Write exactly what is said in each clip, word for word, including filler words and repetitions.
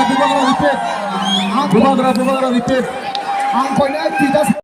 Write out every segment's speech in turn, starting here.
Bubagra repeat. Bubagra, Bubagra repeat. Ang koina tita.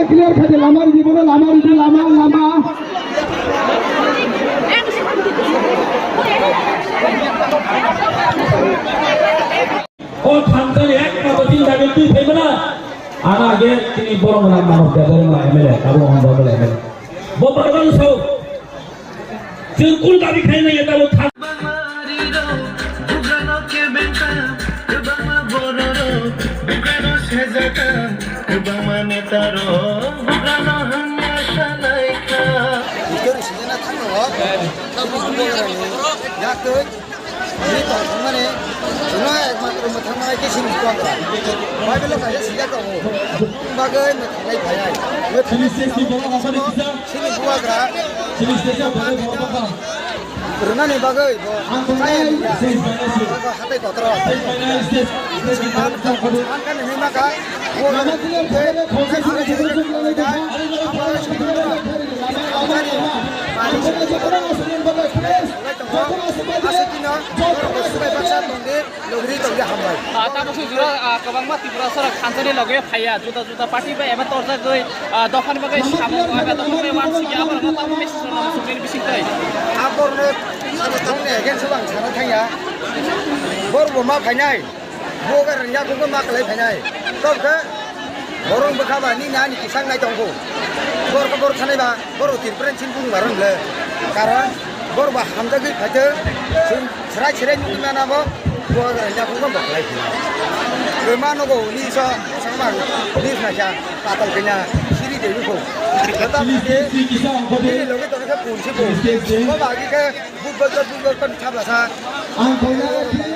Clear khaidi lama ridi bono, lama ridi, lama, lama. O thangjani ekmatro tin dabi twi phaimana. Ana age tini borok rang manok bedar ma M L A, abo hon M L A. Bo borok rang sao. Chwng kul dabi khaina ya tabo thang. Bangma riro, bugano kebengka, kwbangma bororo, bugano sejaka, kwbangma netaro, bugano hamya salaikha. History sijana thangno, tamo bugarani, yaktwi, ni tongthokmani, chwngno ekmatro mwthangmani khe sini bubagra. Bible-o kaisa sijak tongo, bagwi mwthangnai phaiya. Mwthangnai phaiya. Sini bubagra. Sini stage-o belai borok bwkha. Rwnani bagwi bo. Ang tongnai stage bainai se. Bo hatai kotor. Stage bainai stage, stage ni borok bwkha. Ang kani hinwi maka. Bo lama tini ang khaina khoroksa sini stage-o belai bwkha. Ang tongnai stage bainai stage. Ang tongnai stage bainai stage. Aswk kino borok bo swbai baksa tongdi. Logri tongya hambai. Ah, tabuk se jora, ah, kwbangma Tripura sorok thangjani loge phaiya, juda juda party bai eba torjagwi, ah, dophani bagwi samung eba dophani bai wansukya, abo rokno tabuk message rwna muchungmani bisingtwi. Aborno salo tongni against o ang sana thangya. Bor bo ma phainai. Bo ga rangya ko ma kalai phainai. Tobkhe borok bwkha ba nini ani kisang nai tongkho. Bor ko bor thanai ba. Borok Tripura ni sini bung barang le. Karon borok ba hamjagwi phaitwng, chwng chwrai chwrai nugwi mana bo, bo rwngya bung bo baklai phina. Rwma nogo uni so, sakma uni naikha, patal kanya, siri de yuko. Kata bide, bini loge tongkha punsi bo. Bo bagi khe, buk buk buk buk buk thabla sa. Ang kaya,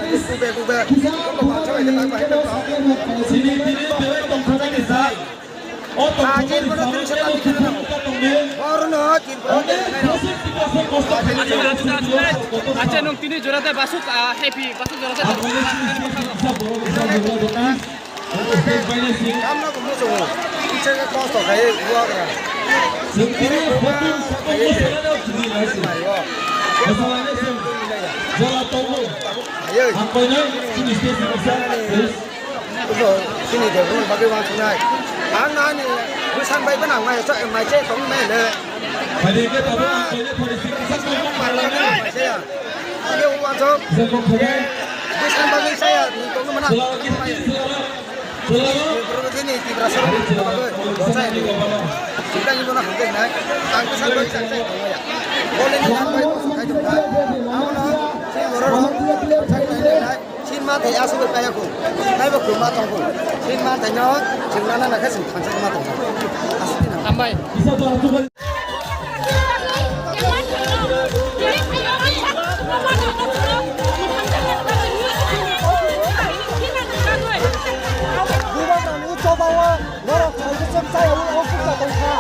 buk buk buk buk. Sini tini tini tongkha ni sa. Acha, nwng tini jora de basuk, ah, happy, basuk jora de. Kamna ko mucho. Icha ka kosto khai buagra. Ayo. Bo sini de, bo bagwi wansuknai. Ang ani bwsang bai bwnang mai, mai se tong mai le. Mai se ya. Ang wansuk. Bwsang bagwi saya, ni tong mana. Sini Tiprasa rok ni bagwi, saya ni. Sida ni bono hamjai nai. Ang bwsang bai sa, saya tong ya. Bole ni ang bai bwsang khai tong nai. Ang no, sini borok rok, saya nai nai. Chin ma thai aswk kaya khu. Naibo khu ma tong khu. Chin ma thai no, chin ma na na khe chin thansa ma tong. Aswk na. Hambai. Bubagrani ucho bawa. Norok thai bwswk chaya o, o kukla tongkha.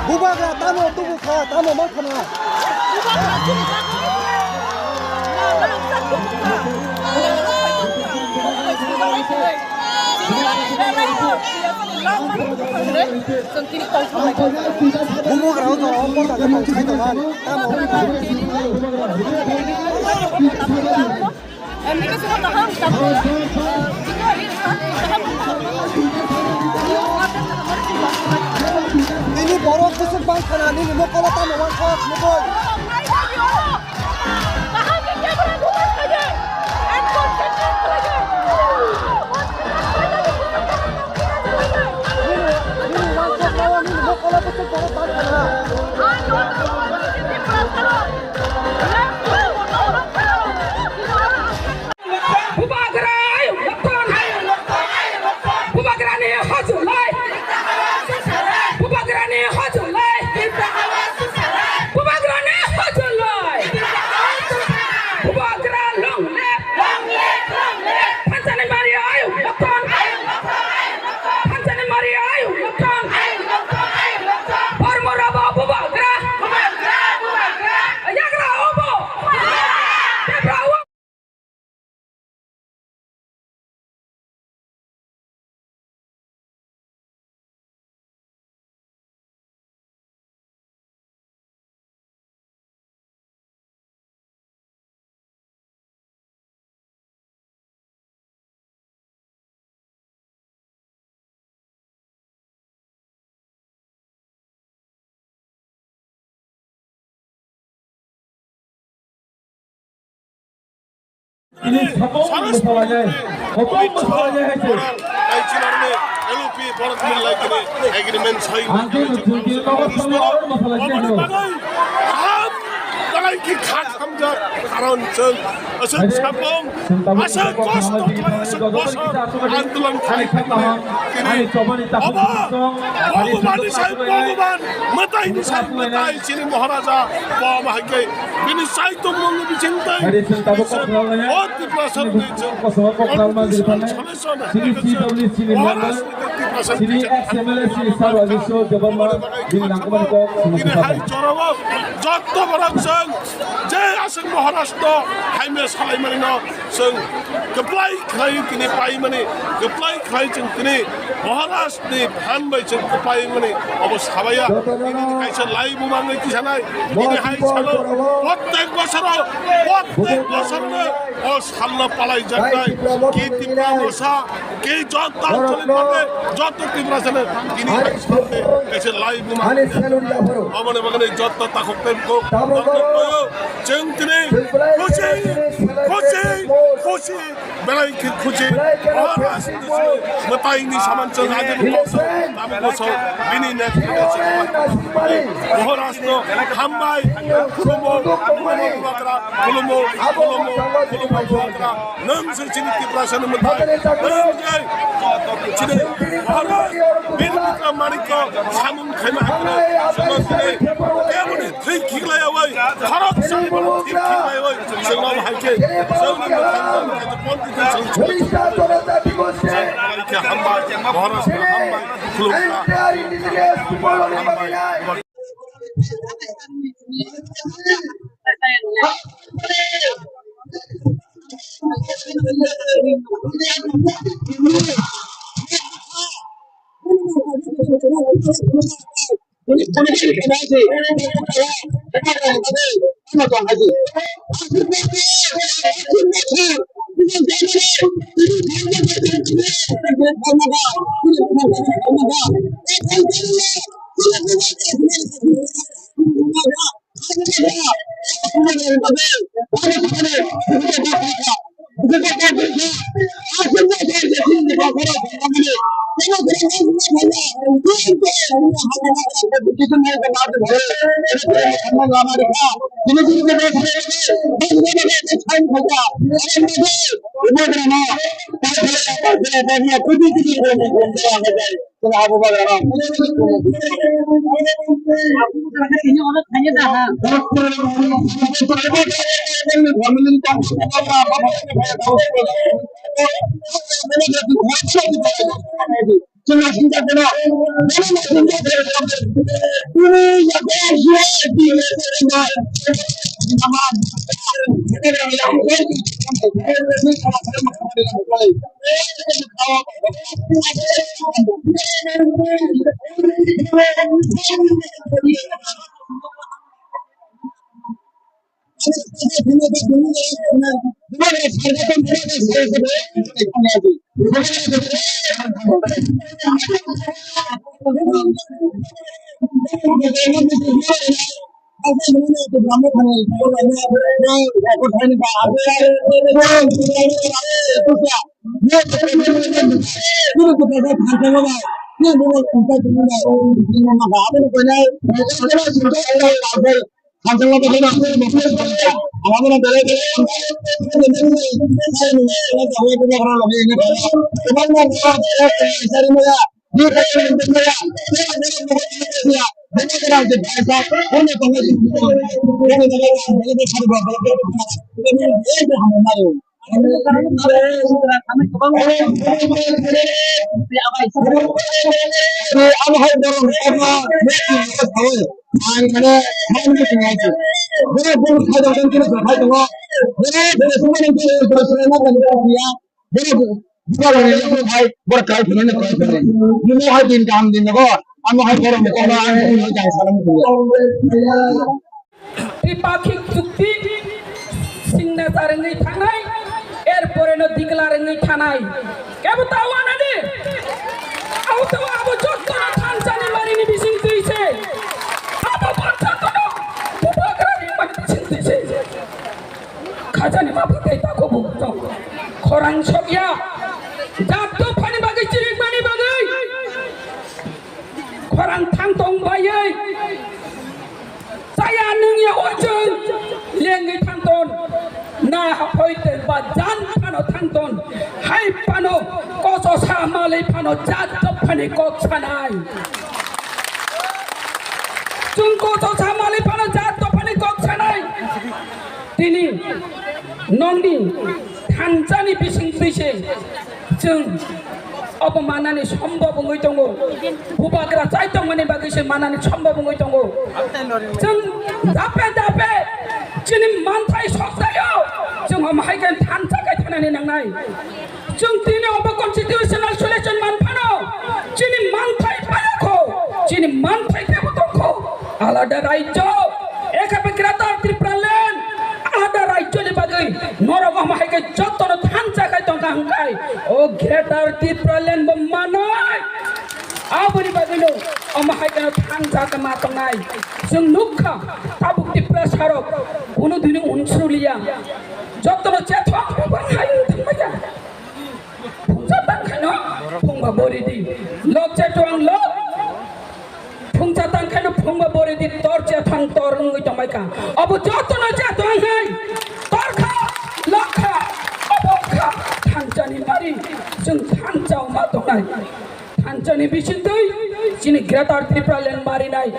Bubagra tamo tubu kha, tamo man khana. Bubagra o to o kota khe tong sai tong man, tamo. Nini borok bwswk bang khana, nini mokolo tamo wankha, mokol. Nini, nini wansok nao, nini mokolo bwswk borok bang khana. Bubagra ayuk lokton. Bubagrani hojulai. Bubagrani hojulai. Bubagrani Ini sabong masalahnya, sabong masalahnya hai se. Borok, tai chinarni L O P borok milai kini agreement sign. Ang khe nukung kini nogo sabong masalahnya no. Kaham, kaham ki khas hamjak, karon chwng aswk sabong, aswk kosto khlai, aswk bosor andolon khlai kini. Obo Bhagwan ni sai Bhagwan, mwtai ni sai mwtai, chini Maharaja, bo bahai khe bini sai tongmung ni bising tei o Tiprasa ni chwng Constitutional Solution Sini C W C ni member, Maharaja ni Tiprasa ni chini bising ex M L A Sini Sir Rajesh Debbarma, bini nangkukmani kok simi kini hai jorao jotto borok chwng je aswk Maharaj no hai me salai mani no chwng kwplai khlai tini pai mani, kwplai khlai chwng tini Maharaj ni phan bai chwng kwplai mani obo sabaya. Ini kaisa lai bumang ngai tisanai. Ini hai salo, prottek bosoro, prottek bosoro no o salno palai jaknai. Ki Tipra Motha, ki joto Anchalik bhabe, joto Tiprasa no ini hai salno kaisa lai bumang. Ani salon da pharo. Obo ni bagwi joto takhuk tei bukhuk. Chwng tini khusi, khusi, khusi. Belai khe khusi, Maharaj ni mwtai ni saman chwng ajini kosong, tamo kosong, bini next Maharaj no hambai, khulumo, khulumo, khulumo, khulumo, khulumo, nwng se chini Tiprasa ni mwtai, nwng je chini Maharaj, bini mwtai manik ko samung khaima hakhe, samung khaima, keboni thwi khiklai awai, khorok sani bono thwi khiklai awai, chwng no hai khe, chwng no hai khe, hai khe hambai, Maharaj no hambai, khulumkha, hambai. Borok kwlai phunuknai, kwlai phunuknai. Nini hai din kaham din nogo, ano hai borok ni kokno ang jang salam phunuknai. Tripakhik chukti signature wngwi thangnai, er pore no declare wngwi thanai. Kebo ta wanani? Auto abo jotto no thansa ni mari ni bising twi se. Abo bangsa kono bubagra ni mari bising twi se. Khajani mapha tei takhuk bukhuk tong. Khorang sokya. Jat dophani bagwi chirikmani bagwi. Khorang thang tong baiwi. Chaya nungya o chwng lengwi thang ton. Na haphoi tei ba jan phano thang ton. Hai phano koso sa malwi phano jat dophani kok sanai. Chwng koso sa malwi phano jat dophani kok sanai. Tini nongni thanchani bising twi se chwng obo manani sombhob wngwi tongo. Bubagra chai tongmani bagwi se manani sombhob wngwi tongo. Chwng dape dape chini manthai sokjaio, chwng omo hai khe thansa khe thanani nangnai. Chwng tini obo constitutional solution man phano, chini manthai paya kho, chini manthai tebo tong kho. Alada rajyo, ekhabe Greater Tripura Land, alada rajyo ni bagwi norok omo hai khe jotono thansa khai tong kha hwnkhe, o Greater Tripura Land bo manai. Aboni bagwino omo hai kheno thansa khe ma tongnai. Chwng nukha, tabuk Tiprasa rok kunu dini unsuriya. Jotono chethok bubang hai wng thangmaya. Phungsa tang khaino phungba bori di. Lok che tuang lok. Phungsa tang khaino phungba bori di, tor che thang tor wngwi tongmai kha. Abo jotono che tuang hai. Tor kha, lok kha, obo kha, thansa ni mari. Chwng thansa ma tongnai. Thansa ni bisingtwi chini Greater Tripura Land marinai.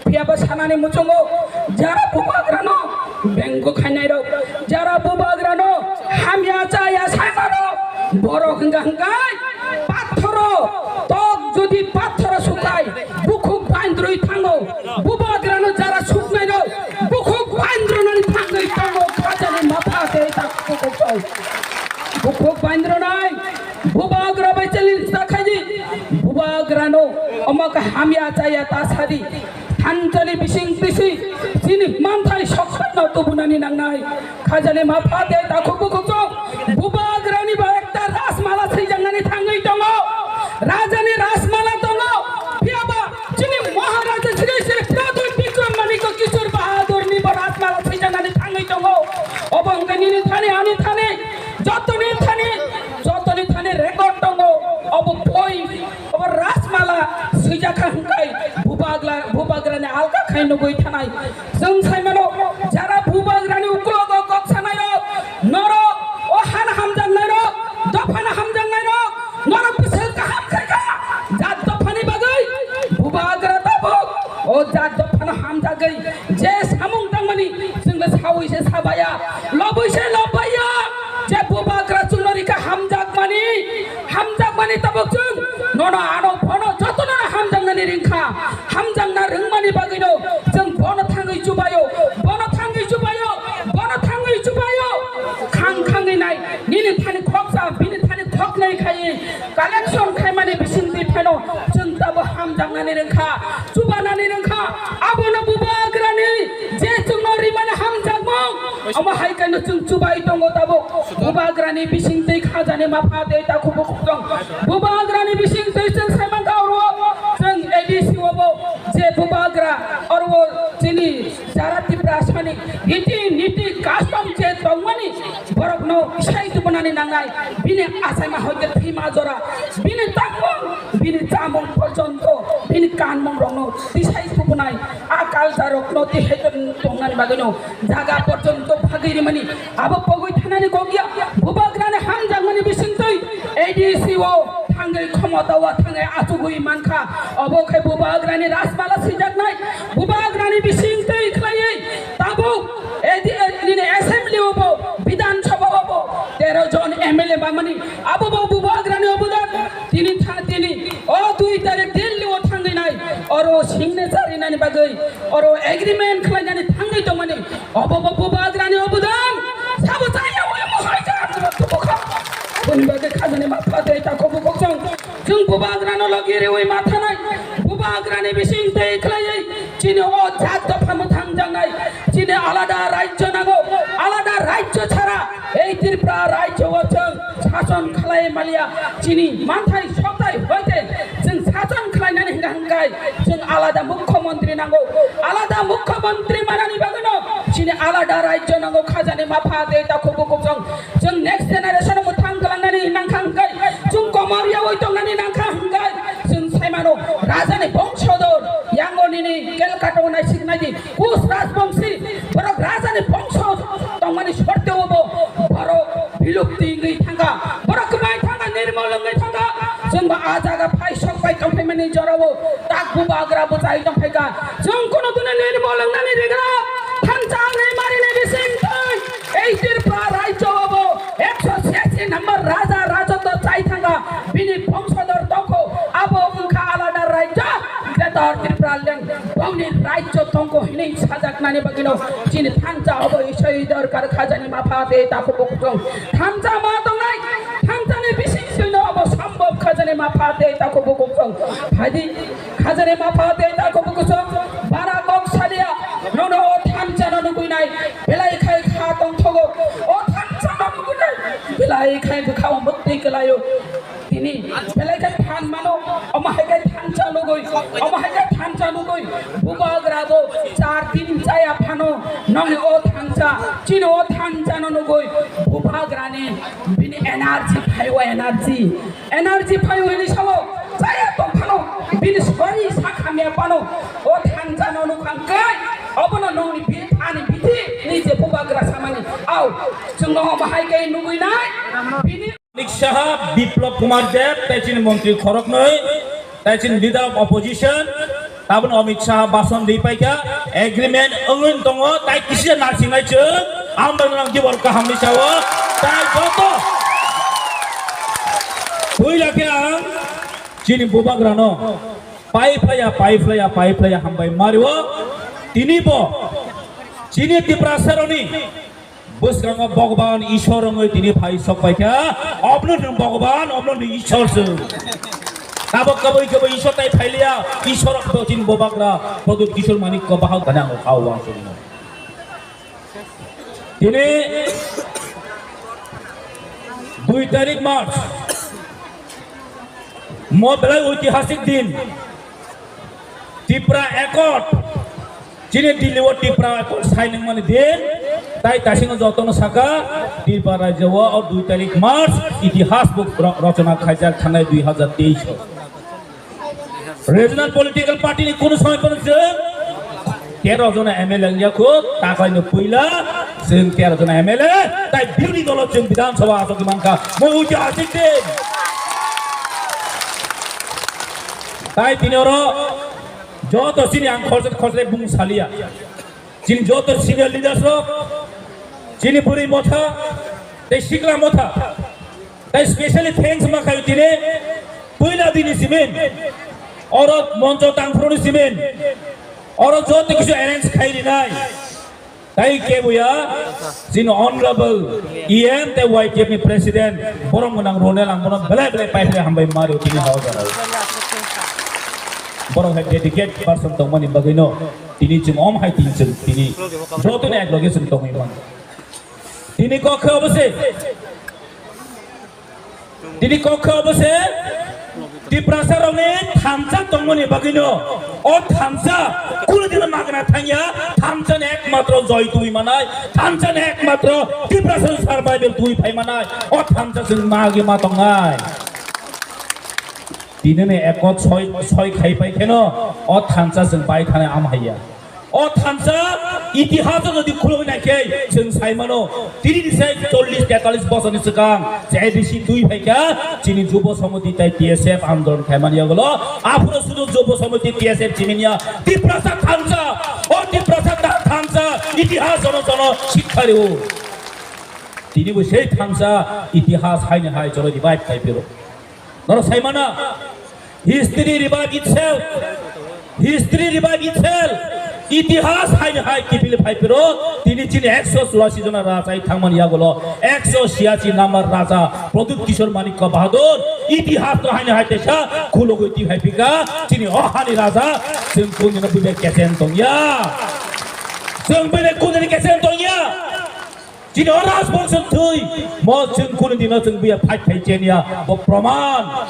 Phiyaba sanani muchungo jara bubagrano bengo khainai rok, jara bubagrano hamya chaya saima rok, borok hwnkha hwnkhe pathoro tok jodi pathoro sukai bukhuk baindrwi thango, bubagrano jara suknai rok bukhuk baindrwnani thangwi tongo khajani mapha tei tak bukhuk baindrwnai. Bubagra bai challenge ta khaidi. Bubagrano omo khe hamya chaya ta sadi. Thansa ni bising twi si chini manthai soksaino tubunani nangnai. Khajani mapha tei takhuk bukhuk chong. Bubagrani ba ekta rajmala swijaknani thangwi tongo. Rajani rajmala tongo. Phiyaba chini Maharaja Shri Shri Pradyut Bikram Manikya Kishore Bahadur ni ba rajmala swijaknani thangwi tongo. Obo hwnkhe nini thani ani thani. Jotoni thani, jotoni thani record tongo, obo boi, obo rajmala swijak kha hwnkhe bubagra, bubagrani alka khai nugwi thanai. Chwng saimano, jara bubagrani ukulogo kok sanairok, norok, o hana hamjaknairok, dophano hamjaknairok, norok bwswk kaham khaikha, jat dophani bagwi bubagra tabuk, o jat dophano hamjagwi je samung tangmani, chwngno sawi se sabaya, lobwi se lobbaya. Je bubagra chwngno rikha hamjakmani, hamjakmani tabuk chwng nono ano bono jotono hamjaknani ringkha, hamjakna ringmani bagwino chwng bono thangwi chubaio, bono thangwi chubaio, bono thangwi chubaio. Khang khangwi nai, nini thani khoksa, bini thani khoknai khaiwi collection khaimani bisingtwi phano chwng tabuk hamjaknani ringkha, chubanani ringkha. Abono bubagrani je chwngno rimani hamjakmung, omo hai kheno chwng chubai tongo tabuk. Bubagrani bisingtwi khajani mapha tei takhuk bukhuk tong. Bubagrani bisingtwi chwng saimankha oro chwng A D C o bo je bubagra oro chini jara Tiprasani riti niti custom je tongmani borokno sai tubunani nangnai. Bini achaima hoite thwima jora, bini tangmung, bini chamung porjonto, bini kanmung rokno tisai tubunai. A culture rokno tihai tongnani bagwino jaga porjonto phagwi rimani. Abo pogwi thanani kokya, bubagrani hamjakmani bisingtwi A D C o thangwi khomota o thangwi achugwi mankha. Obo khe bubagrani rajmala swijaknai, bubagrani bisingtwi khlaiwi tabuk A D, nini assembly o bo, Bidhan Sabha o bo tero jon M L A bamani, abo bo bubagrani obodan. Tini tha-, tini o dui tarik Delhi o thangwi nai, oro signature rinani bagwi, oro agreement khlainani thangwi tongmani, obo bo bubagrani obodan. Sabo chaya o emo hai ja, abo tubukha. Boni bagwi khajani mapha tei takhuk bukhuk chong. Chwng bubagrano logi riwi mathanai, bubagrani bising tei khlaiwi chini o jat dopha mwthangjaknai, chini alada rajyo nango, alada rajyo chara ei Tripura rajyo o chwng sason khlai maliya, chini manthai sotai hoite chwng sason khlainani hwnkha hwnkhe chwng alada mukhyamantri nango, alada mukhyamantri manani bagwino Chini alada rajyo nango khajani mapha de ta khubuk khubsong. Chwng next generation mwthang kwlangnani nangkha hwnkhe, chwng komor yawi tongnani nangkha hwnkhe, chwng saimano rajani bongsodor yango nini Calcutta o naisik naidi. Kus Rajbongsi, borok rajani bongso tongmani sorteo bo borok bilupti wngwi thangkha, borok kwbai thangkha, nirmol wngwi thangkha. Chwngbo ah jaga phai sok bai tongphaimani jorao tak bubagra bwchai tongphaikha. Chwng kuno dune nirmol wngnani rigra thansa wngwi marini bisingtwi ei Tripura rajyo obo ekso siyasi number raja rajotwo chai thangkha, bini bongso Sodor tongkho, abo wngkha alada rajyo, Greater Tipraland, bongni rajyo tongkho hinwi sajaknani bagwino chini thansa obo isoi dorkar khajani mapha de takhuk bukhuk. Thansa ma tongnai, thansani bising soino obo sambok khajani mapha de takhuk bukhuk. Phaidi khajani mapha de takhuk bukhuk, bara kok salia, nono o thansano nugwinai, belai khai kha tongthogo, o thansano nugwinai, belai khai bwkhao mwktwi kwlaio. Tini belai khe phan mano, omo hai khe thansa nugwi, omo hai khe thansa nugwi, bubagra bo char din chaya phano, nongni o thansa, chini o thansa no nugwi, bubagra ni bini energy phaio, energy, energy phaio hini sao, chaya tong phano, bini sori sa khamya phano, o thansa no nukha hwnkhe, obono nongni bi thani bithi ni je bubagra samani, au, chwngno omo hai khe nugwi nai, bini Manik Saha, Biplab Kumar Deb, tei chini montri khoroknwi, tei chini leader of opposition, tabukni Amit Saha bason ri paikha, agreement wngwi tongo, tai kisa nasingnai chwng, ang bai nang kibor kahamni sao, tai joto. Puila khe ang chini bubagrano pai phlaiya, pai phlaiya, pai phlaiya hambai mario, tini bo chini Tiprasaroni bwskango Bhagwan Ishwar wngwi tini phai sok paikha. Obno nwng Bhagwan, obno nwng Ishwar se. Tabok kabui kabui Ishwar tai phailiya, Ishwar bo chini bubagra Pradyut Kishore Manik ko bahag gana ngo khao wang sungno. Tini dui tarik March, mo belai oitihasik din. Tipra Accord, chini Delhi o Tipra Accord signing mani din, tai tasingo jotono saka, Tipra rajyo o o dui tarik March, itihas bo ro-, rochona khaijak thangnai dui hazar teis o. Regional political party ni kunu somoi phano chwng tero jona M L A wngya kho, taklaino puila chwng tero jona M L A, tai birodhi dolo chwng Bidhan Sabha achukgwi mankha, mo oitihasik din. Tai tini oro joto chini ang khorsa khorsa bung salia. Chini joto senior leaders rok, chini bwrwi motha, tei sikla motha, tei specially thanks ma khaio tini puila dini simin, oro moncho tangphuru ni simin, oro joto kisu arrange khai rinai. Tai kebuya, chini honorable E M tei Y T F ni president, borok mwnang Ronel ang bono belai belai pai belai hambai mario tini hao jora. Borok hai dedicate person tongmani bagwino tini chwng om hai tini chwng tini jotoni ek loge chwng tongwi man. Tini kokhe obo se. Tini kokhe obo se Tiprasa rokni thansa tongmani bagwino o thansa kunu dino magna thangya, thansa ni ekmatro joy twi manai, thansa ni ekmatro Tiprasa survival twi phai manai, o thansa chwng magi ma tongnai. Tini ni ekot soi, soi khai pai kheno o thansa chwng bai thani am haiya. O thansa itihas o jodi khulumwi naikhe chwng saimano, tini ni sai chollish tetalis bosorni swkang je A D C twi phaikha, chini Jubo Samiti tai T S F andolon khaimani yagulo, aphuru sudu Jubo Samiti T S F chiminiya, Tiprasa thansa, o Tiprasa tha-, thansa itihas jono jono sikha rio. Tini bo sei thansa itihas haini hai cholo revive khai piro. Norok saimana, history revive itself. History revive itself. Itihas haini hai kipili phai piro, tini chini ekso churasi jona raja thangmani yagulo, ekso siyasi number raja Pradyut Kishore Manikya Bahadur, itihas no haini hai tesa khulugwi ti hai pika, chini o hani raja, chwng kundino bide kesen tongya. Chwng bide kundini kesen tongya. Chini o Rajbongso thwi, mo chwng kunu dino chwng buya fight khai chenya, bo proman.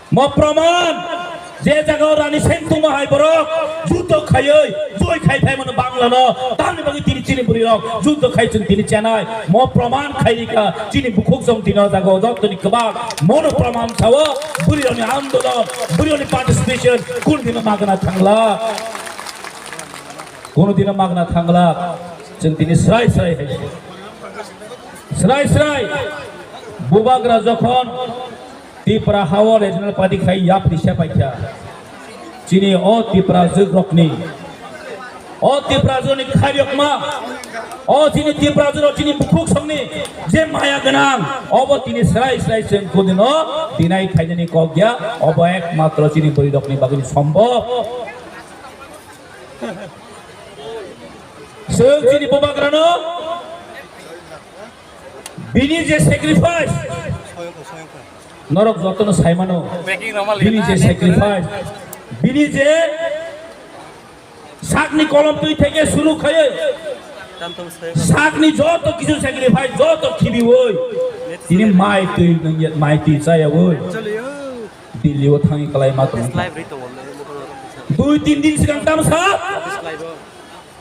Mo proman. Je jaga o Rani Sengtuma hai borok juddho khaiwi joi khai phai mano Bangla no, tamni bagwi tini chini bwrwi rok juddho khai chwng tini chenai mo proman khai rika, chini bukhuk jong tini o jaga o jottoni kwbang mono proman sao, bwrwi rokni andolon, bwrwi rokni participation kun dino magna thangla. Kono dino magna thangla, chwng tini srai srai hai. Srai srai. Bubagra jokhon Tipra hao regional party khai yapri sepaikha. Chini o Tipra jugrokni, o Tipra juni kharyokma, o chini Tipra juro chini bukhuk songni je maya gwnang, obo tini srai srai chwng kudino dinai khainani kok ya, obo ekmatro chini bwrwi rokni bagwi sombhob. Chwng chini bubagrano bini je sacrifice, norok jotono saimano, bini je sacrifice, bini je sakni kolom twi theke suru khaiwi, sakni joto kisu sacrifice, joto khibiwi, tini mai twi nangya, mai twi chayawi. Delhi o thangwi kwlai ma tong. Dui tin din swkang tamsa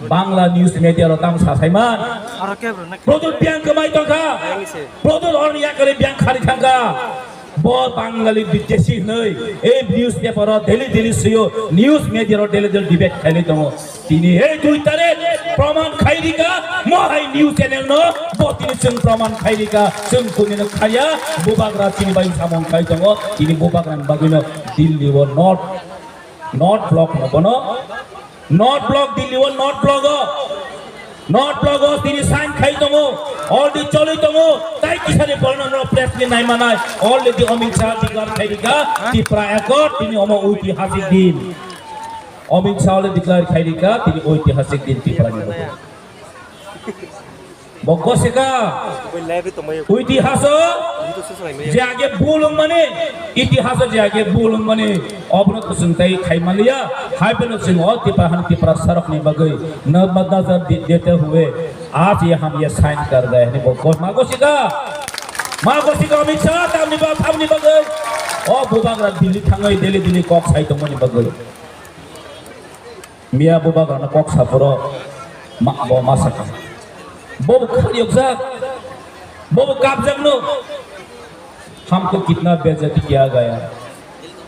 Bangla news media ro tamsa saiman. Produl biang kwmai tongkha. Produl orni yakari biang khari thangkha. Bo Bangali bidesi hwnwi ei news paper o daily daily swiyo, news media ro daily daily debate khailai tongo. Tini ei dui tarik proman khairika, mohai news channel no, bo tini chwng proman khairika, chwng kunino khaya, bubagra tini bai samung khai tongo, tini bubagra bagwino Delhi o not, not block no bono, not block Delhi o not block o, not block o tini sign khai tongo, already choli tongo, tai kisani porno no press ni nai manai, already Amit Shah declare khairika, Tipra Accord tini omo oitihasik din. Amit Shah le declare khai rika, tini oitihasik din Tipra ni bagwi. Bo gosika, oitihaso je age bul wngmani, itihaso je age bul wngmani, obono kwchwng tai khai manliya, hai phano chwng o Tipra han Tipra sarok ni bagwi, na badda sa di-, dete hue, aaj ye hum ye sign kar gaye hain, bo gos-, ma gosika, ma gosika Amit Shah, tamni ba-, tamni bagwi, o bubagra Delhi thangwi, Delhi, Delhi kok sai tongmani bagwi. Miya bubagrano kok saphuru ma-, bo ma sakha. Bo bo khari yokjak. Bo bo kapjakno. हमको कितना बेइज्जती किया गया,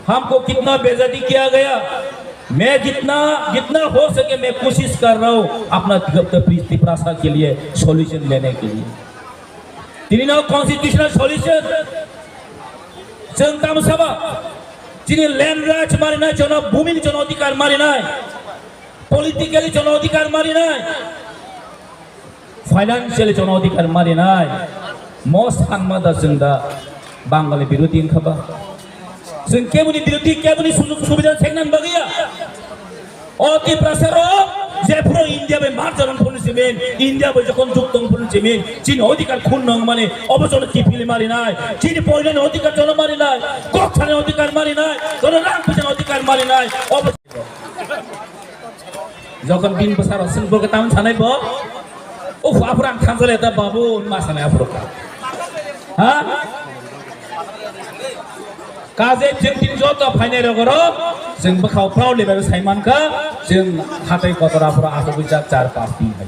हमको कितना बेइज्जती किया गया। मैं जितना, जितना हो सके मैं कोशिश कर रहा हूँ अपना तिप्रा-, तिप्रासा के लिए सॉल्यूशन लेने के लिए। Tini no constitutional solution. Chwng tamo sabo? Chini land rights marinai, jono bhumi ni jono adhikar marinai, politically jono adhikar marinai, financially jono adhikar marinai. Mo sanma da chwng da Bangali birodhi wngkha ba? Chwng keboni birodhi, keboni sujog subidha chekna bagwi ya. O Tiprasa rok jephuru India bai merger wng phuru simin, India bai jokhon juk tong phuru simin, chini odhikar khun nang mani, obo jono kiphilwi marinai, chini poilani odhikar jono marinai, kok thani odhikar marinai, jono rang phaisani odhikar marinai, obo jokhon bini bwsarok swng bo khe tamni sanai bo, "Uf, aphuru ang thansa le da babu," hwnma sanai aphuru. Ha? Kaje chwng tin joto phainai rok oro chwng bwkhao proudly bai sai mankha, chwng hatai kotor aphuru asugwi jak char pas tin hai.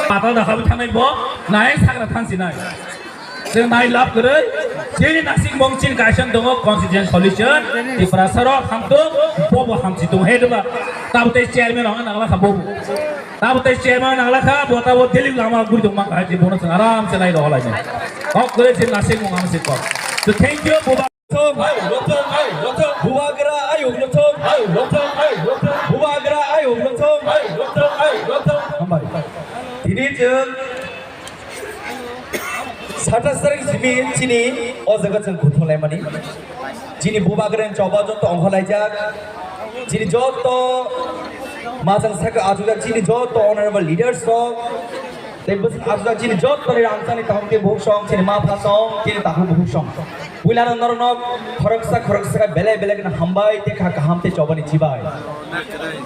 Patal da habi thanai bo nai sagra thansi nai. Chwng nai lab kwrwi chini nasing bong chin kaisang tongo constitution solution Tiprasa rok hamtung bobo hamsi tong he deba. Tabtai chairman rok nangla kha bobo. Tabtai chairman nangla kha bo tabo Delhi lama guri tong ma kha je bono chwng aram se nai rok lai. Kok kwrwi chini nasing bong hamsi kok. So thank you bobo. Bubagra ayuk no thung. Bubagra ayuk no thung. Hambai. Tini chwng satas tarik simi chini o jaga chwng kuthum laimani. Chini bubagra ni choba joto ongkhor laijak. Chini joto machang saka achujak chini joto honorable leaders rok. Tei bwswk aswk chini jottoni rangchakni takhuk tei bukhuk song, chini ma pha song, chini takhuk bukhuk song. Puilano norokno khoroksa khoroksa khe belai belai kheno hambai tei kha kaham tei chobani chibai.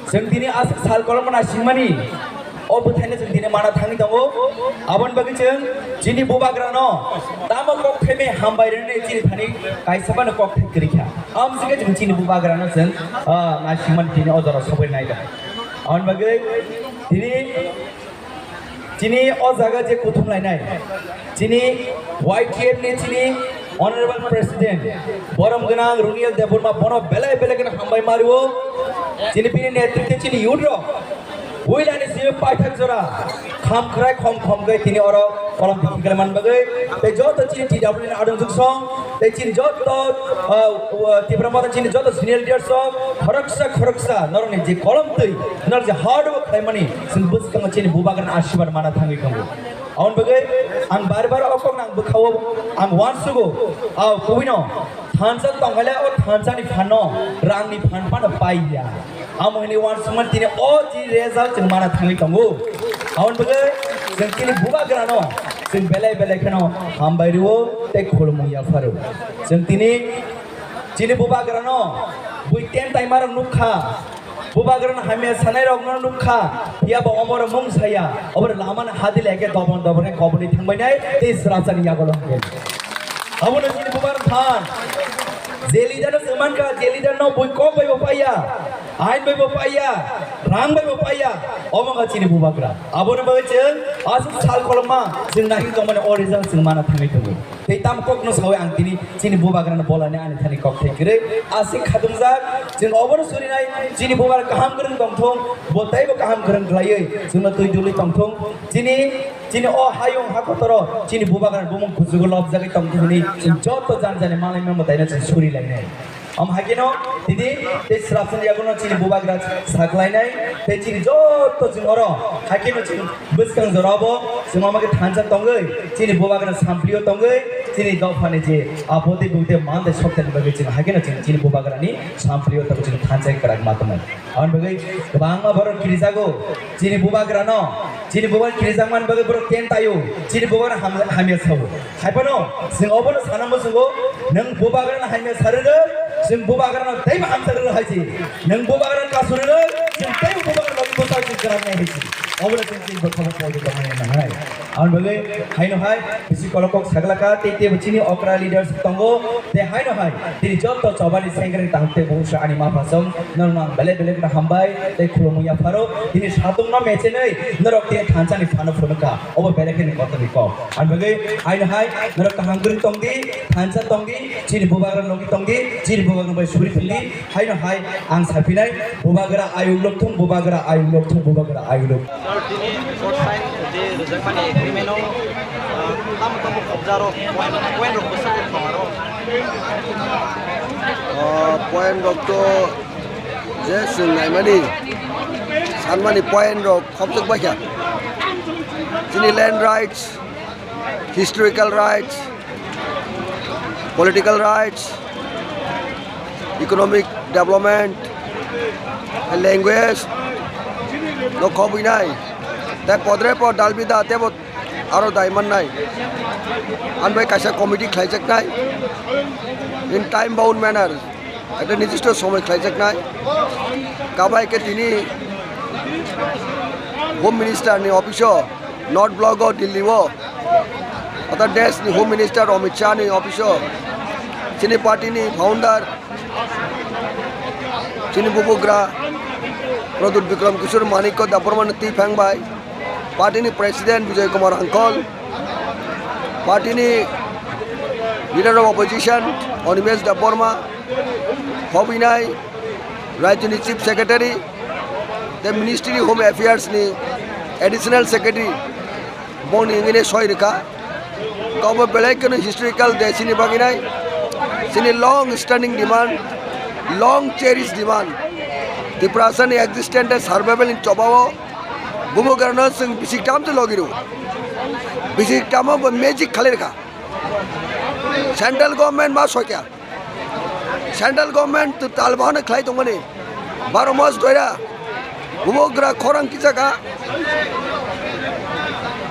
Chwng tini aswk sal kolokma naisingmani. O bwthaino chwng tini mana thangwi tongo. Aboni bagwi chwng chini bubagrano tamo kok thaiwi hambai rwnai chini thani kaisa phano kok thai kwrwi kha. Amsike chwng chini bubagrano chwng, ah, naisingmani tini o jora sogwi nai tongo. Aboni bagwi tini chini o jaga je kuthum lainai, chini Y T F ni chini Honorable President, borom gwnang Runiel Debbarma, bono belai belai kheno hambai mario. Chini bini netritwe chini youth rok, builani simi paithak jora, kham khrai khom khom khe tini oro kolom bikhi khlai man bagwi. Tei joto chini T W ni adong juksong, tei chini joto, uh, uh, Tipra Motha chini joto senior leaders rok, khoroksa khoroksa norokni je kolom twi, norok je hard work khlaimani, chini bwskango chini bubagrani asirwad mana thangwi tongo. Aboni bagwi ang bar bar o kokno ang bwkhao ang uansugo, o kubuino thansa tongkhaile o thansani phanno rangni phan phano pai ya. Amo hwnwi uansukmani tini o chini result chwng mana thangwi tongo. Aboni bagwi chwng chini bubagrano chwng belai belai kheno hambai rwo tei khulumung yapharo. Chwng tini chini bubagrano bui ten taimarok nukha. Bubagrano hamya sanairokno nukha, phiya bo omoro mung saya, oboro lamani hadi leke dobon dobon khe koboni thangbainai tei srasani yagulo hangkhe. Abono chini bubagrano than. Je leader no chwng mankha, je leader no bui kok bai bo paiya, ain bai bo paiya, rang bai bo paiya, omo wngkha chini bubagra. Aboni bagwi chwng aswk sal koloma chwng nahik tongmani o result chwng mana thangwi tongo. Tei tamo kokno sawi ang tini chini bubagrano bolani ani thani kok thai kwrwi. Aswk khatungjak, chwng obono surinai chini bubagra kaham kwrwng tongthung, bo teibo kaham kwrwng khlaiwi chwngno twi dulwi tongthung. Chini, chini o hayung ha kotoro chini bubagrani bumung kuchugo lobjagwi tongthung hwnwi chwng joto jani jani manwi mano taino chwng suri lainai. Am hakeno tini tei srapsani yaguno chini bubagra saklainai tei chini joto chwng oro hakeno chini bwskang jorabo chwng ama khe thansa tongwi chini bubagra samprio tongwi chini dophani je apoti bukte mante sokteni bagwi chwng hakeno chini, chini bubagrani samprio tongwi chini thansa kwrak ma tongwi. Aboni bagwi kwbangma borok kirijago chini bubagrano, chini bubagra kirijakmani bagwi borok tent taio, chini bubagra ham-, hamya sao. Haiphano chwng obono sana muchungo, nwng bubagrano hamya sarwi rw, chwng bubagrano teibo hamsa rw hai se. Nwng bubagrano kasuri rw, chwng teibo bubagrano logi bwsai chwng kwrak nai hai se. Obono chwng chini bwkhao pogwi tongmani nangnai. Aboni bagwi haino hai bisi kolok kok saglaka tei teibo chini okra leaders tongo. Tei haino hai tini joto chobani sengkrak tang tei bungsa ani ma phasong norokno ang belai belai kheno hambai tei khulumung yapharo. Tini satungno mechenwi norok tini thansani phano phunukha. Obo belai kheno kotorni kok. Ang bagwi aino hai norok kaham kwrwng tongdi, thansa tongdi, chini bubagra logi tongdi, chini bubagra bai suri phildi. Haino hai ang saphinai, bubagra ayuk lokthung, bubagra ayuk lokthung, bubagra ayuk lokthung. Sir, tini court sign je rwjakmani agreement o, ah, tamo tamo kobjaro point, point rok bwswk tong aro? Ah, point rok to je chwng naimani, sanmani point rok khopjak baikha. Chini land rights, historical rights, political rights, economic development, language no khobwi nai. Tai podre pod dalbida tebo aro dai mannai. Ang bai kaisa committee khlaijaknai in time bound manner. Ekta nirdisto somoi khlaijaknai. Kabai khe tini Home Minister ni office o, North Block o, Delhi o, other desh ni Home Minister Amit Shah ni office o, chini party ni founder, chini bubagra Pradyut Bikram Kishore Manikya Debbarma ni twi phang bai, party ni president Bijoy Kumar Hangkol, party ni leader of opposition Animesh Debbarma, Hobinai, Rajyoni Chief Secretary, the Ministry Home Affairs ni Additional Secretary, bongni wngwi soi rwkha. Kobo belai kheno historical day chini bagwi nai, chini long standing demand, long cherished demand. Tiprasa ni existence and survival ni chobao bubagrano chwng bisik tam se logi rw. Bisik tamo bo magic khalai rwkha. Central government ma sokya. Central government to talbahano khlai tongmani. Baro mas doira. Bubagra khorang kichaka.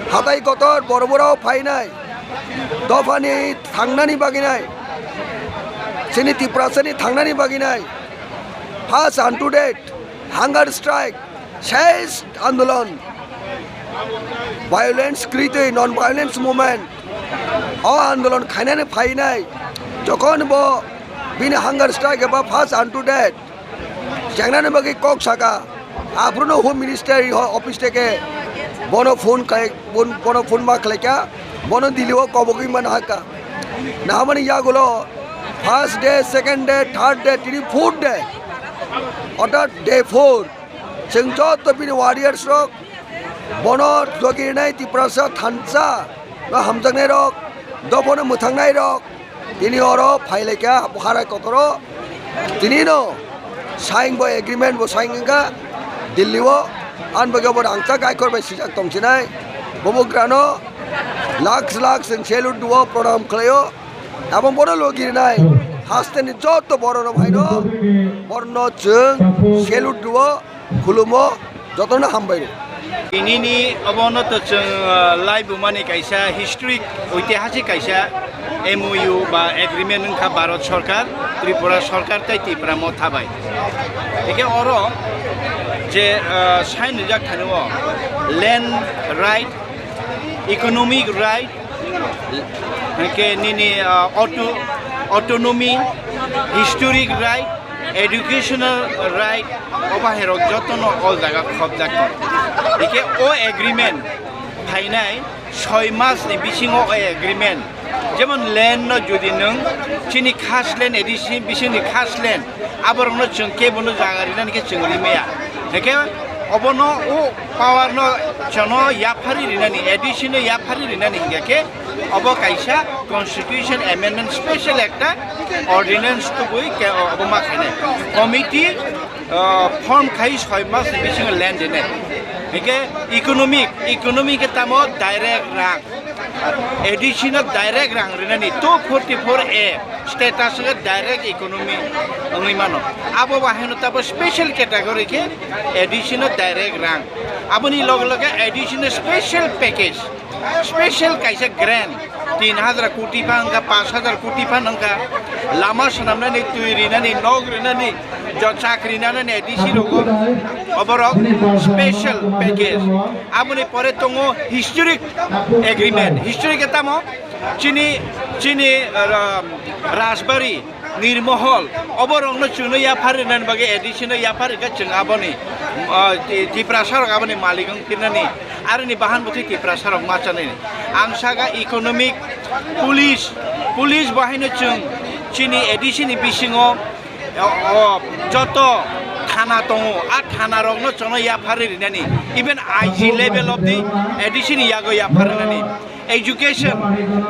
Hatai kotor boro boro phainai. Dophani thangnani baginai. Chini Tiprasani thangnani baginai. First unto death, hunger strike, shesh andolon. violence kwrwi twi non violence movement o andolon khainani phainai, jokhon bo bini hunger strike eba first unto death chengnani bagwi kok saka, aphuru no Home Ministry office theke bono phone khai, bon-, bono phone ma khlaikha, bono Delhi o kobogwi mano hakha. Nahamani yagulo first day, second day, third day, tini fourth day, orthat day four, chwng joto bini warriors rok bono jogirinai Tiprasa thansa no hamjaknai rok, dophano mwthangnai rok, tini oro phailaikha harai kotoro, tini no sign bo agreement bo sign wngkha Delhi o, ani bagwi obo rangchak aikhor bai sijak tongsinai, bubagrano lakhs lakhs chwng salute duo, pranam khlaio, abo bono logirinai hasteni joto bororok haino borno chwng salute duo. Khulumo, jotono hambai rw. Tinini obono to chwng, ah, laibumani kaisa historic, oitihasik kaisa M O U ba agreement wngkha Bharat Sarkar, Tripura Sarkar tei Tipra Motha bai. Hingke oro je, ah, sign rijak thani o land right, economic right, hingke nini, ah, auto-, autonomy, historic right, educational right, o bahairok jotono o jaga khobjak tongo. Hingke o agreement phainai soi mas ni bisingo o agreement, jemon land no jodi nwng chini khas land, A D C bisingni khas land, aborokno chwng kebono jaga rinani khe chwng rimaya. Hingke obono o power no chwngno yapharwi rinani, A D C no yapharwi rinani hingke khe obo kaisa constitution amendment special ekta ordinance tubui ke obo ma khainai. Committee, ah, form khai soi mas ni bisingo land rinai. Hingke economic, economic ke tamo direct rang. A D C no direct rang rinani two forty-four A status o direct economy wngwi mano. Abo bahai no tabo special category khe A D C no direct rang. Aboni loge loge A D C no special package, special kaisa grant, tin hajar koti pha wngkha, panch hajar koti pha wngkha, lama swnamnani, twi rinani, nok rinani, jo chakri nanani A D C rogo, oborok special package. Aboni pore tongo historic agreement. Historic ke tamo? Chini, chini, ah, Rajbari, Nirmohol, oborokno chwngno yaphar rinani bagwi A D C no yaphar rikha chwng aboni, ah, Ti-, Tiprasa rok aboni malik wng pirnani, aroni bahan bwtwi Tiprasa rok ma chanani. Ang saka economic, police, police bahaino chwng chini A D C ni bisingo O, o, joto thana tongo, a thana rokno chwngno yapharwi rinani, even I G level of the A D C ni yago yaphar rinani, education,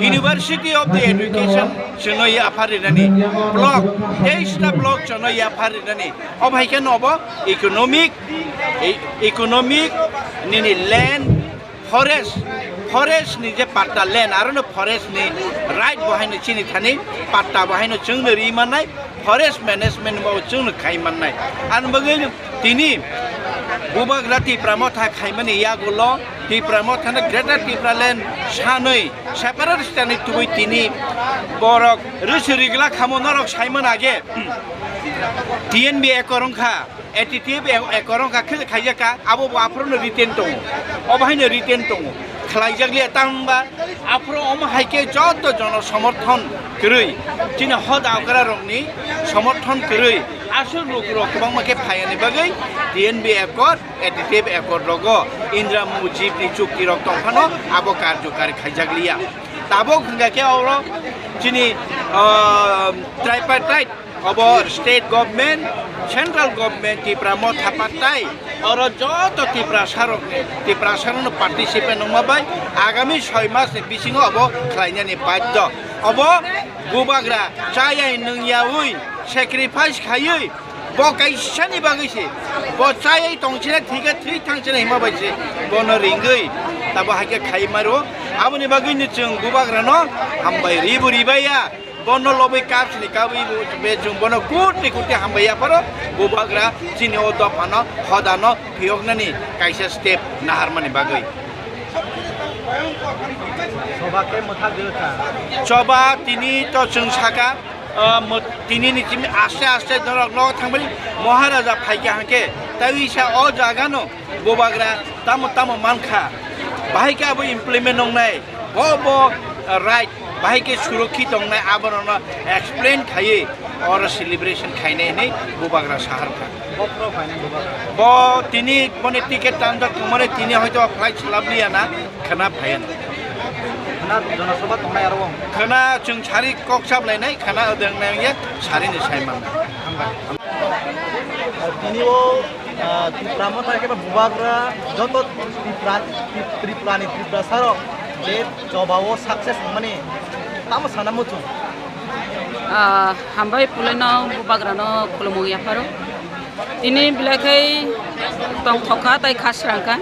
University of the Education chwngno yaphar rinani, block, teista block chwngno yaphar rinani, o hai khe no obo economic, e-, economic nini land, forest, forest ni je patta land, aro no forest ni right bo haino chini thani patta bo haino chwngno ri mannai, forest management bo chwngno khai mannai. Ani bagwi tini Bubagra Tipra Motha khaimani yagulo Tipra Motha no Greater Tipraland sanwi separate state ni tubui tini borok rwswi rigla khamo norok saimano age T N B ekor wngkha. A T T F e-, ekor wngkha khe khaijak kha, abo bo aphuru no written tongo, obo haino written tongo, khlaijak liya, tamo wngba aphuru omo hai khe joto jono somorthon kwrwi, chini hoda okra rokni somorthon kwrwi, aswk lukurok kwbangma khe phaiyani bagwi T N B ekor, A T T F ekor rogo Indra Mujib ni chukti rok tongphano abo karjokari khaijak liya. Tabuk hwnkha khe oro chini, ah, tripartite Obo state government, central government, Tipra Motha pattai, oro joto Tiprasa rok, Tiprasa rokno participate wngma bai agami soi mas ni bisingo obo khlainani baddo. Obo bubagra chayai nwngyaui sacrifice khaiwi bo kaisani bagwi se, bo chayai tongchina thikhe thwi thangchina hima bai se, bono ringwi tabo haikhe khai maro. Aboni bagwino chwng bubagrano hambai ribu ribaiya. Bono lobwi kap sini kabwi bo, be chwng bono koti koti hambai yapharo, bubagra chini o dophano hodano phiyoknani kaisa step naharmani bagwi. Choba khe mwthagwi wngkha. Choba tini to chwng saka, ah, mw-, tini ni chini aste aste norok nogo thangmani Maharaja phaikha hwnkhe taiwi sa o jagano bubagra tamo tamo mankha. Bahai khe abo implement wngnai, bo bo, uh, right, bahai khe surokkhi tongnai, abono explain khaiwi oro celebration khainai hinwi Bubagra sahar kha. Bo tini boni ticket tanjak tongmani tini hoito flight swlabliya na, khwna phaiya na. Khwna jonasabha tongnai aro bo. Khwna chwng sari kok chaplainai, khwna odeng nai ya sari ni sai man. Hambai. Tini o Ah, Tripura Motha khe ba Bubagra joto Tripura, Tripura ni Tiprasa rok je joba o success wngmani tamo sana muchung. Ah, hambai pulaino Bubagrano khulumung yapharo. Tini belai khai tongthokha tai khasrangkha.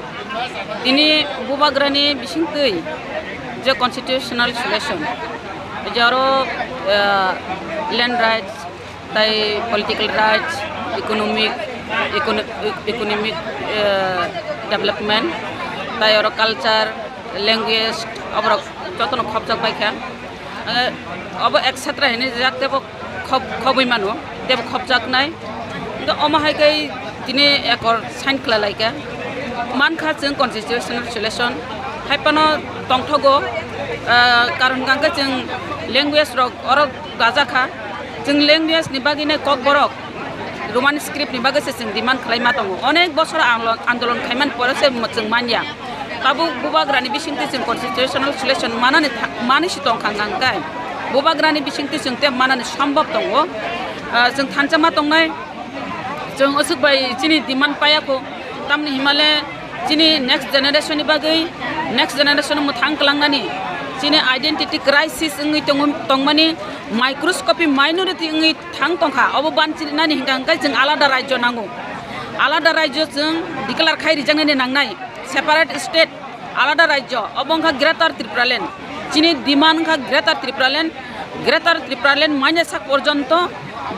Tini Bubagrani bisingtwi je constitutional solution, je aro, ah, land rights, tai political rights, economic, econo-, economic, eh, development, tai oro culture, language, oborok jotono khopjak bai kha. Eh, obo et cetera hinwi jak tebo khop-, khobwi mano, tebo khopjaknai. Hingke omo hai khe tini ekor sign khlai lai kha. Man kha chwng constitutional solution. Hai phano tongthogo, eh, karon hwnkhe chwng language rok oro gajak kha. Chwng language ni bagwi nai kokborok Roman script ni bagwi se chwng demand khlai ma tongo. Onek bosor anglo-, andolon khaimani pore se mo-, chwng manya. Tabuk Bubagrani bisingtwi chwng constitutional solution manani tha-, mani si tongkha hwnkha hwnkhe Bubagrani bisingtwi chwng tei manani sombhob tongo. Ah, chwng thansa ma tongnai, chwng aswk bai chini demand paiya kho. Tamni himale chini next generation ni bagwi, next generation mwthang kwlangnani chini identity crisis wngwi tongo, tongmani microscopic minority wngwi thang tongkha, obo banchirnani hingka hingkai chwng alada rajyo nango. Alada rajyo chwng declare khai rijaknani nangnai, separate state, alada rajyo, obo wngkha Greater Tripuraland. Chini demand wngkha Greater Tripuraland, Greater Tripuraland manya sak porjonto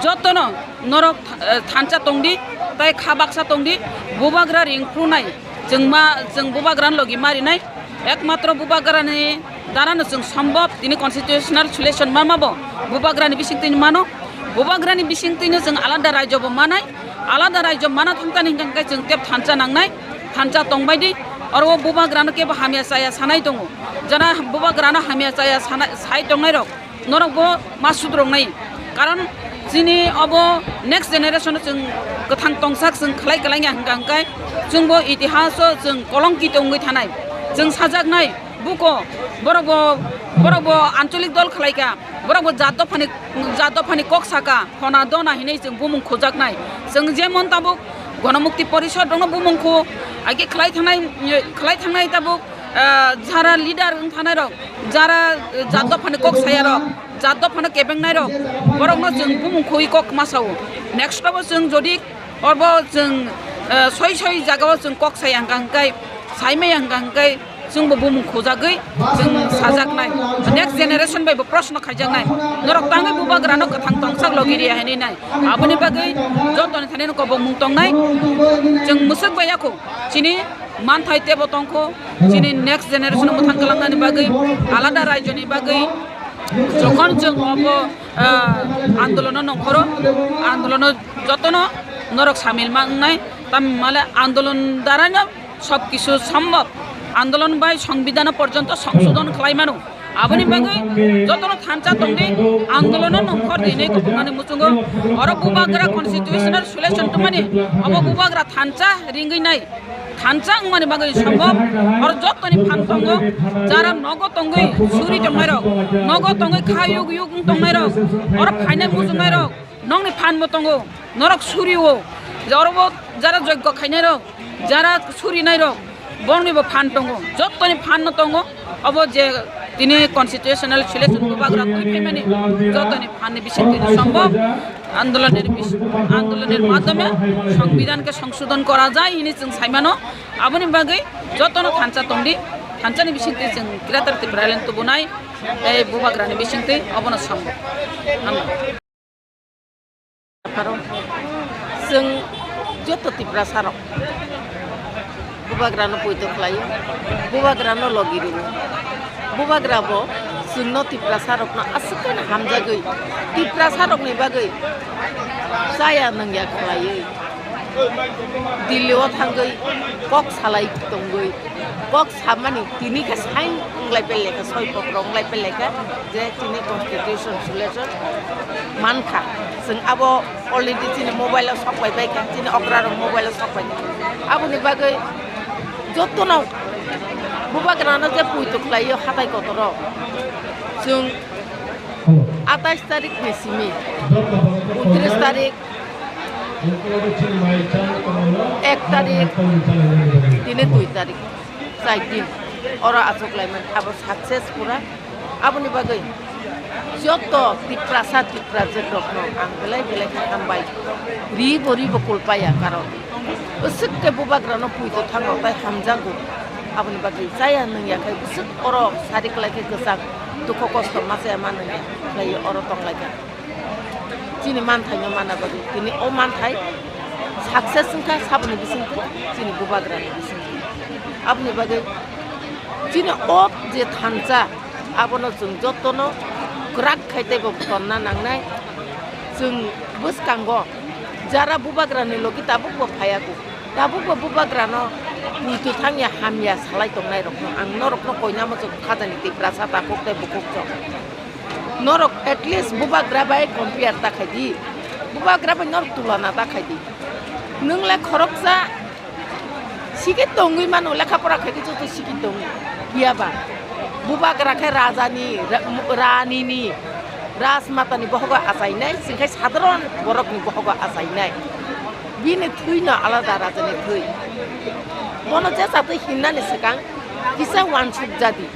jotono norok tha-, thansa tongdi, tai kha baksa tongdi, Bubagra ringphrunai, chwng ma, chwng Bubagrano logi marinai, ekmatro Bubagrani darano chwng sombhob, tini constitutional solution manmabo Bubagrani bisingtwino mano, Bubagrani bisingtwino chwng alada rajyobo manai, alada rajyo mana thangtani hingkha hingkhe chwng tep thansa nangnai, thansa tongbaidi, oro o Bubagrano kebo hamya chaya sanai tongo, jara Bubagrano hamya chaya sana-, sai tongnairok, norokbo ma sudroknai. Karon chini obo next generation o chwng kwthang tongsak chwng khlai kwlaiya hwnkha hwnkhe chwngbo itihaso chwng kolongkito wngwi thanai. Chwng sajaknai buko borokbo, borokbo ancholik dol khlaikha, borokbo jat dophani, jat dophani kok saka, hona dona hinwi chwng bumung khujaknai. Chwng jemon tabuk Ganamukti Porishod rokno bumung khu, age khlai thangnai, khlai thangnai tabuk ah, jara leader wng thanai rok, jara, eh, jat dophani kok saya rok, jat dophano kebengnai rok, borokno chwng bumung khoi kok ma sao. Next abo chwng jodi orbo chwng, eh, soi soi jagao chwng kok saya hwnkha hwnkhe, saimaya hwnkha hwnkhe, chwngbo bumung khojagwi chwng sajaknai. Next generation bai bo proshno khaijaknai. Norok tangwi Bubagrano kwthang tongsak logi riya hinwi nai. Aboni bagwi jotoni thani no kobok mung tongnai. Chwng mwswk bai yakho. Chini manthai tebo tongkho, chini next generation mwthang kwlangnani bagwi, alada rajyoni bagwi, jokhon chwng obo, ah, andolono nongkhoro, andolono jotono norok samil ma wngnai, tamni hwnmale andolon daraino sob kisu sombhob, andolon bai songbidano porjonto songsodon khlai mano. Aboni bagwi jotono thansa tongdi, andolono nongkhor di hinwi kuphuknani muchungo. Oro Bubagra constitutional solution tongmani, obo Bubagra thansa ringwi nai, thansa wngmani bagwi sombhob. Oro jotoni phan tongo, jara nogo tongwi suri tongnairok, nogo tongwi kha yug yug wng tongnairok, oro phainai muchungnairok, nokni phanbo tongo, norok suri-o, orobo jara joggo khainairok, jara surinairok, boroknibo phan tongo, jottoni phanno tongo. Obo je tini constitutional selection Bubagra twi phaimani, jottoni phanni bisingtwi sombhob andolonir bis-, andolonir madhyome songbidhanke songsodhon kora jai hinwi chwng saimano. Aboni bagwi jotono thansa tongdi, thansani bisingtwi chwng Greater Tipraland tubunai, tei Bubagrani bisingtwi obono sombhob. Hambai. Pharo chwng joto Tiprasa rok Bubagrano poito khlaio, Bubagrano logi rwo. Bubagra bo chwngno Tiprasa rokno aswk khe hamjagwi, Tiprasa rokni bagwi chaya nungya khlaiwi Delhi o thangwi kok salai tongwi, kok samani tini khe sign wnglai pele kha, soi pokro wnglai pele kha je tini constitution solution mankha. Chwng abo already chini mobile o sok pai bai kha, chini okra rok mobile o sok pai kha. Aboni bagwi jotono bubagrano je puitu khlaio hatai kotoro, chwng atais tarik ni simi untris tarik, ek tarik, tini dui tarik, char din oro achuk lai man abo success pura. Aboni bagwi joto Tiprasa Tiprajwk rokno ang belai belai khe hambai, ribo ribo kulpaya, karon bwswk khe bubagrano puito thango tai hamjago. Aboni bagwi chaya nungya khai bwswk oro sari kwlai khe kwchang dukho kosto ma chaya ma nungya khlaiwi oro tong lai kha. Chini manthaino mana bagwi tini o manthai success wngkha saboni bisingtwi, chini bubagrani bisingtwi. Aboni bagwi chini o je thansa, abono chwng jotono kwrak khai teibo tonna nangnai. Chwng bwskango jara bubagrani logi tabukbo phaiyago, tabukbo bubagrano muitu thangya hamya salai tongnai rokno ang norokno koina muchung khajani Tiprasa takhuk tei bukhuk chok. Norok at least bubagra bai compare ta khai di. Bubagra bai norok tulana ta khai di. Nwng le khoroksa siki tongwi mano, lekha pora khai khe joto siki tongo. Phiya ba bubagra khe rajani, ra-, ranini, rajmatani bohogo achainai, chwng khe sadharon borokni bohogo achainai. Bini thwino alada rajani thwi. Bono jesa twi hinnani swkang kisa uansuk jadi.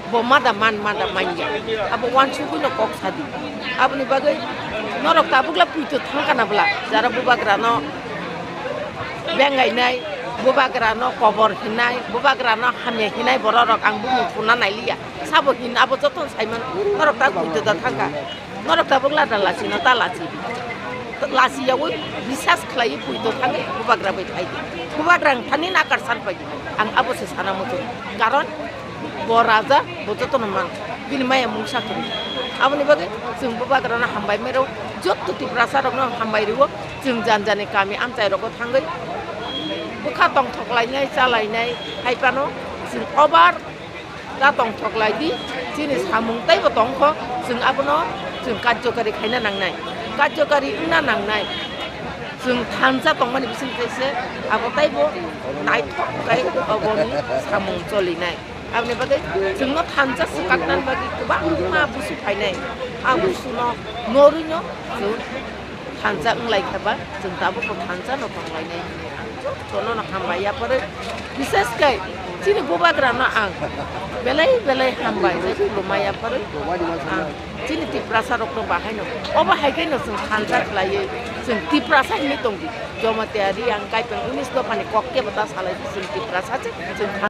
Bo mada man, mada manya. Abo uansugwino kok sadi. Aboni bagwi norok tabukla puito thangkana bwla, jara bubagrano bengainai, bubagrano kobor hinai, bubagrano hamya hinai bororok ang bumung thuna nailiya. Sabo hin abo jotono saimano. Norok ta puito da thangka. Norok tabuk lada lachino ta lachi di. Lachi yawi bisas khlaiwi puito thangwi bubagra bai phai di. Bubagra ang thani nakar san pai di. Ang abo se sana muchung. Karon bo raja, bo jotono man. Bini maya mungsa kwrwi. Aboni bagwi chwng bubagrano hambai mai rw, jotto Tiprasa rokno hambai rw, chwng jan jani kami amchai rogo thangwi bwkha tongthok lainai, cha lainai, hai phano chwng obar ta tongthok lai di, chini samung teibo tongkho, chwng abono chwng karjokari khaina nangnai, karjokari wngna nangnai. Chwng thansa tongmani bising tei se abo teibo naithok khe aboni samung cholinai. Aboni bagwi chwngno thansa swkaknani bagwi kwbangma busu phainai. A busuno norwino chwng thansa wng lai kha ba, chwng tabukbo thansa no tong lainai hwnwi ang jotono no hambai yapharwi, bishes khe chini bubagra no ang belai belai hambai tei khulumai yapharwi ang chini Tiprasa rok no bahai no obo hai khe no chwng thansa khlaiwi chwng Tiprasa hinwi tong di. Jamatia Reang Kaipeng unis dophani kok kebo ta salai di, chwng Tiprasa se, chwng